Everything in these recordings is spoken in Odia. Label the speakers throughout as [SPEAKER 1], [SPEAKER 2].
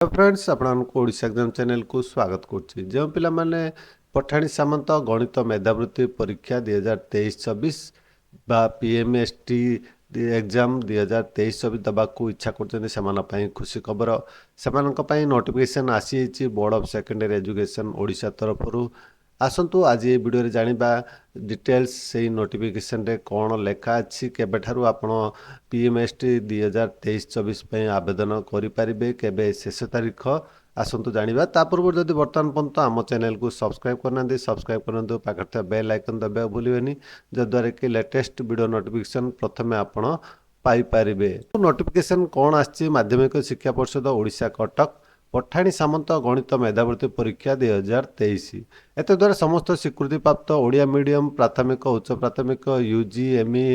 [SPEAKER 1] ଫ୍ରେଣ୍ଡସ୍, ଆପଣମାନଙ୍କୁ ଓଡ଼ିଶା ଏକ୍ଜାମ୍ ଚ୍ୟାନେଲକୁ ସ୍ୱାଗତ କରୁଛି। ଯେଉଁ ପିଲାମାନେ ପଠାଣି ସାମନ୍ତ ଗଣିତ ମେଧାବୃତ୍ତି ପରୀକ୍ଷା 2023-24 ବା ପିଏମ୍ଏସ୍ଟି ଏକ୍ଜାମ୍ 2023-24 ଦେବାକୁ ଇଚ୍ଛା କରୁଛନ୍ତି, ସେମାନଙ୍କ ପାଇଁ ଖୁସି ଖବର। ସେମାନଙ୍କ ପାଇଁ ନୋଟିଫିକେସନ୍ ଆସିଯାଇଛି board of secondary education Odisha ତରଫରୁ। ଆସନ୍ତୁ, ଆଜି ଏ ଭିଡ଼ିଓରେ ଜାଣିବା ଡିଟେଲ୍ସ, ସେଇ ନୋଟିଫିକେସନ୍ରେ କ'ଣ ଲେଖା ଅଛି, କେବେଠାରୁ ଆପଣ ପିଏମ୍ଏସ୍ଟି 2023-24 ପାଇଁ ଆବେଦନ କରିପାରିବେ, କେବେ ଶେଷ ତାରିଖ। ଆସନ୍ତୁ ଜାଣିବା। ତା ପୂର୍ବରୁ ଯଦି ବର୍ତ୍ତମାନ ପର୍ଯ୍ୟନ୍ତ ଆମ ଚ୍ୟାନେଲକୁ ସବସ୍କ୍ରାଇବ୍ କରିନାହାନ୍ତି, ସବସ୍କ୍ରାଇବ୍ କରନ୍ତୁ। ପାଖରେ ଥିବା ବେଲ୍ ଆଇକନ୍ ଦବାଇବାକୁ ଭୁଲିବେନି, ଯଦ୍ୱାରା କି ଲେଟେଷ୍ଟ ଭିଡ଼ିଓ ନୋଟିଫିକେସନ୍ ପ୍ରଥମେ ଆପଣ ପାଇପାରିବେ। ନୋଟିଫିକେସନ୍ କ'ଣ ଆସିଛି? ମାଧ୍ୟମିକ ଶିକ୍ଷା ପରିଷଦ, ଓଡ଼ିଶା, କଟକ, ପଠାଣି ସାମନ୍ତ ଗଣିତ ମେଧାବୃତ୍ତି ପରୀକ୍ଷା 2023। ଏତଦ୍ୱାରା ସମସ୍ତ ସ୍ୱୀକୃତିପ୍ରାପ୍ତ ଓଡ଼ିଆ ମିଡ଼ିୟମ ପ୍ରାଥମିକ, ଉଚ୍ଚ ପ୍ରାଥମିକ, ୟୁଜି, ଏମ୍ଇ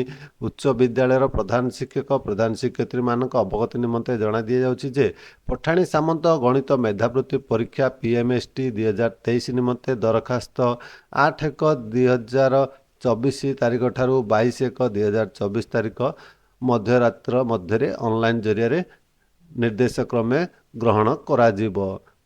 [SPEAKER 1] ଉଚ୍ଚ ବିଦ୍ୟାଳୟର ପ୍ରଧାନ ଶିକ୍ଷକ, ପ୍ରଧାନ ଶିକ୍ଷୟିତ୍ରୀମାନଙ୍କ ଅବଗତି ନିମନ୍ତେ ଜଣାଇ ଦିଆଯାଉଛି ଯେ ପଠାଣି ସାମନ୍ତ ଗଣିତ ମେଧାବୃତ୍ତି ପରୀକ୍ଷା ପିଏମ୍ଏସ୍ଟି 2023 ନିମନ୍ତେ ଦରଖାସ୍ତ 8/1/2024 ତାରିଖଠାରୁ 22/1/2024 ତାରିଖ ମଧ୍ୟରାତ୍ର ମଧ୍ୟରେ ଅନଲାଇନ୍ ଜରିଆରେ ନିର୍ଦ୍ଦେଶ କ୍ରମେ ଗ୍ରହଣ କରାଯିବ।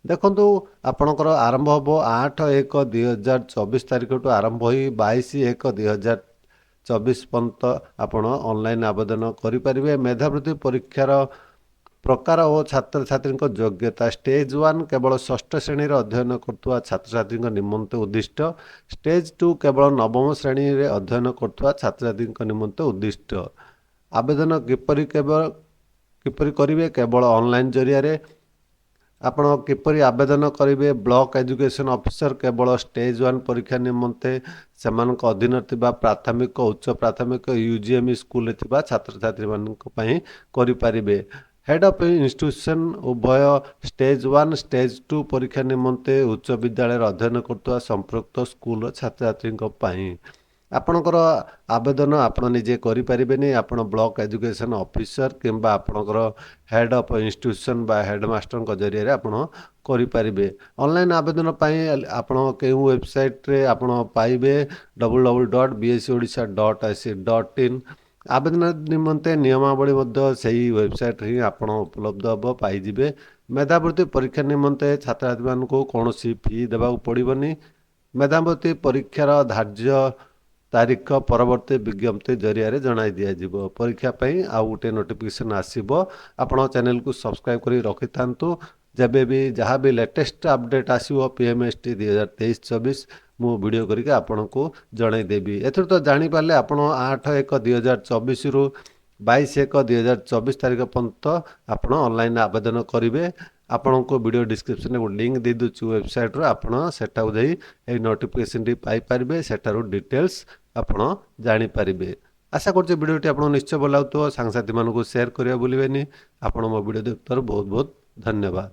[SPEAKER 1] ଦେଖନ୍ତୁ, ଆପଣଙ୍କର ଆରମ୍ଭ ହେବ 8/1/2024 ତାରିଖଠୁ ଆରମ୍ଭ ହୋଇ 22/1/2024 ପର୍ଯ୍ୟନ୍ତ ଆପଣ ଅନଲାଇନ୍ ଆବେଦନ କରିପାରିବେ। ମେଧାବୃତ୍ତି ପରୀକ୍ଷାର ପ୍ରକାର ଓ ଛାତ୍ରଛାତ୍ରୀଙ୍କ ଯୋଗ୍ୟତା: ଷ୍ଟେଜ୍ ୱାନ୍ କେବଳ ଷଷ୍ଠ ଶ୍ରେଣୀରେ ଅଧ୍ୟୟନ କରୁଥିବା ଛାତ୍ରଛାତ୍ରୀଙ୍କ ନିମନ୍ତେ ଉଦ୍ଦିଷ୍ଟ। ଷ୍ଟେଜ୍ ଟୁ କେବଳ ନବମ ଶ୍ରେଣୀରେ ଅଧ୍ୟୟନ କରୁଥିବା ଛାତ୍ରଛାତ୍ରୀଙ୍କ ନିମନ୍ତେ ଉଦ୍ଦିଷ୍ଟ। ଆବେଦନ କିପରି କେବଳ କିପରି କରିବେ? କେବଳ ଅନଲାଇନ୍ ଜରିଆରେ। ଆପଣ କିପରି ଆବେଦନ କରିବେ? ବ୍ଲକ ଏଜୁକେସନ୍ ଅଫିସର କେବଳ ଷ୍ଟେଜ୍ ୱାନ୍ ପରୀକ୍ଷା ନିମନ୍ତେ ସେମାନଙ୍କ ଅଧୀନରେ ଥିବା ପ୍ରାଥମିକ, ଉଚ୍ଚ ପ୍ରାଥମିକ, ୟୁଜିଏମ୍ଇ ସ୍କୁଲରେ ଥିବା ଛାତ୍ରଛାତ୍ରୀମାନଙ୍କ ପାଇଁ କରିପାରିବେ। ହେଡ଼୍ ଅଫ୍ ଇନଷ୍ଟିଟ୍ୟୁସନ୍ ଉଭୟ ଷ୍ଟେଜ୍ ୱାନ୍, ଷ୍ଟେଜ୍ ଟୁ ପରୀକ୍ଷା ନିମନ୍ତେ ଉଚ୍ଚ ବିଦ୍ୟାଳୟରେ ଅଧ୍ୟୟନ କରୁଥିବା ସମ୍ପୃକ୍ତ ସ୍କୁଲର ଛାତ୍ରଛାତ୍ରୀଙ୍କ ପାଇଁ। ଆପଣଙ୍କର ଆବେଦନ ଆପଣ ନିଜେ କରିପାରିବେନି। ଆପଣ ବ୍ଲକ ଏଜୁକେସନ୍ ଅଫିସର କିମ୍ବା ଆପଣଙ୍କର ହେଡ଼୍ ଅଫ୍ ଇନଷ୍ଟିଟ୍ୟୁସନ୍ ବା ହେଡ଼୍ ମାଷ୍ଟରଙ୍କ ଜରିଆରେ ଆପଣ କରିପାରିବେ। ଅନଲାଇନ୍ ଆବେଦନ ପାଇଁ ଆପଣ କେଉଁ ୱେବସାଇଟ୍ରେ ଆପଣ ପାଇବେ? ww.bseodisha.ac.in। ଆବେଦନ ନିମନ୍ତେ ନିୟମାବଳୀ ମଧ୍ୟ ସେଇ ୱେବସାଇଟ୍ରେ ହିଁ ଆପଣ ଉପଲବ୍ଧ ହେବ, ପାଇଯିବେ। ମେଧାବୃତ୍ତି ପରୀକ୍ଷା ନିମନ୍ତେ ଛାତ୍ରଛାତ୍ରୀମାନଙ୍କୁ କୌଣସି ଫି ଦେବାକୁ ପଡ଼ିବନି। ମେଧାବୃତ୍ତି ପରୀକ୍ଷାର ଧାର୍ଯ୍ୟ ତାରିଖ ପରବର୍ତ୍ତୀ ବିଜ୍ଞପ୍ତି ଜରିଆରେ ଜଣାଇ ଦିଆଯିବ। ପରୀକ୍ଷା ପାଇଁ ଆଉ ଗୋଟିଏ ନୋଟିଫିକେସନ୍ ଆସିବ। ଆପଣ ଚ୍ୟାନେଲକୁ ସବସ୍କ୍ରାଇବ୍ କରି ରଖିଥାନ୍ତୁ। ଯେବେ ବି ଯାହା ବି ଲେଟେଷ୍ଟ ଅପଡ଼େଟ୍ ଆସିବ ପିଏମ୍ଏସ୍ଟି 2023-24, ମୁଁ ଭିଡ଼ିଓ କରିକି ଆପଣଙ୍କୁ ଜଣାଇଦେବି। ଏଥିରୁ ତ ଜାଣିପାରିଲେ, ଆପଣ 8/1/2024ରୁ 22/1/2024 ତାରିଖ ପର୍ଯ୍ୟନ୍ତ ଆପଣ ଅନଲାଇନ୍ ଆବେଦନ କରିବେ। ଆପଣଙ୍କୁ ଭିଡ଼ିଓ ଡିସ୍କ୍ରିପ୍ସନରେ ଗୋଟେ ଲିଙ୍କ୍ ଦେଇଦେଉଛି ୱେବସାଇଟ୍ରୁ। ଆପଣ ସେଠାକୁ ଯାଇ ଏଇ ନୋଟିଫିକେସନ୍ଟି ପାଇପାରିବେ। ସେଠାରୁ ଡିଟେଲ୍ସ ଆପଣ ଜାଣିପାରିବେ। ଆଶା କରୁଛି ଭିଡ଼ିଓଟି ଆପଣଙ୍କୁ ନିଶ୍ଚୟ ଭଲ ଲାଗୁଥିବ। ସାଙ୍ଗସାଥିମାନଙ୍କୁ ସେୟାର କରିବା ଭୁଲିବେନି। ଆପଣ ମୋ ଭିଡ଼ିଓ ଦେଖୁଥିବାରୁ ବହୁତ ବହୁତ ଧନ୍ୟବାଦ।